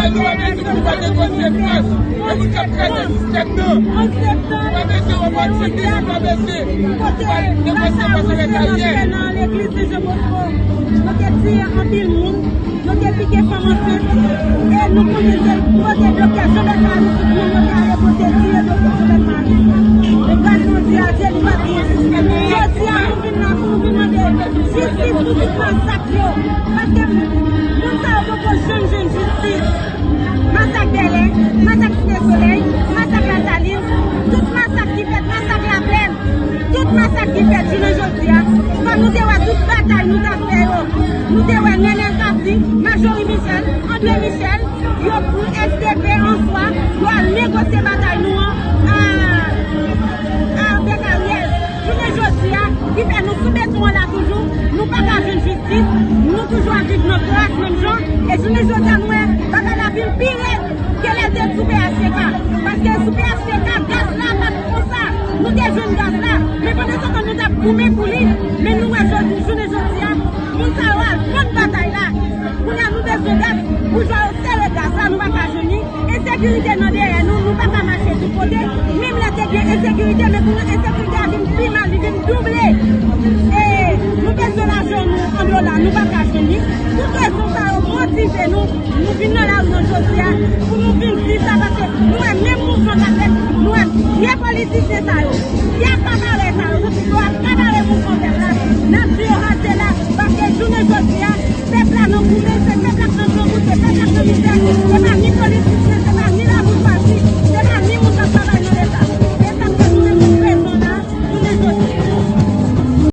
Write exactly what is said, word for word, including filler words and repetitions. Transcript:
Yo pa bezwen pou pa negosye fòs. E moun k ap kraze sistèm nan. Yo pa bezwen opòtinis, yo pa bezwen pou pa negosye fòs avèk aryè. Nan legliz Saint Jean Bosco, yo te tiye anpil moun, yo te pike fanm ansent, e nou konnen se kote doktè Jobert Marie sot, moun yo te ale pote tiye doktè Jobert Marie. Men gade jodi a, Dye li pa t bon. Jodi a, nou vin la pou nou vin mande jistis pou tout masak yo. Paske moun sa yo poko janm jwenn jistis. Masak Bèlè, masak Site Solèy, masak Lasalin, tout masak ki fèt, masak Laplèn, tout masak ki fèt jounen jodi a, fò nou te wè tout batay nou t ap fè yo. Nou te wè Nenel Cassy, Marjorie Michel, André Michel, yo pran S D P an swa, yo al negosye batay nou an a, a Bèk Aryèl. Jounen jodi a, ki fè nou sou beton an la toujou, nou pa ka jwenn jistis, nou toujou ap viv nan kras menm jan, e jounen jodi a nou wè bagay la vin pi rèd ke lè l te sou P H T K. Paske sou P H T K, gaz la pa t konsa, nou te jwenn gaz la, men pandan se tan nou t ap goumen pou li, men nou wè jodi, jounen jodi a, moun sa yo al vann batay la. Kounye a nou bezwen gaz, boujwa yo sere gaz la, nou pa ka jwenn li. Ensekirite nan dèyè nou, nou pa ka mache tout kote. Menm lè te gen ensekirite, men kounye a ensekirite a vin pi mal, li vin double. E nou bezwen lajan nou an dola, nou pa ka jwenn li. Tout rezon sa yo motive nou, nou vin nan lari nan jodi a, pou nou vin di sa, paske nou wè menm mouvman k ap fèt, nou wè vye politisyen sa yo, vye akabarè sa yo, yo ap akabare mouvman pèp la, n ap di yo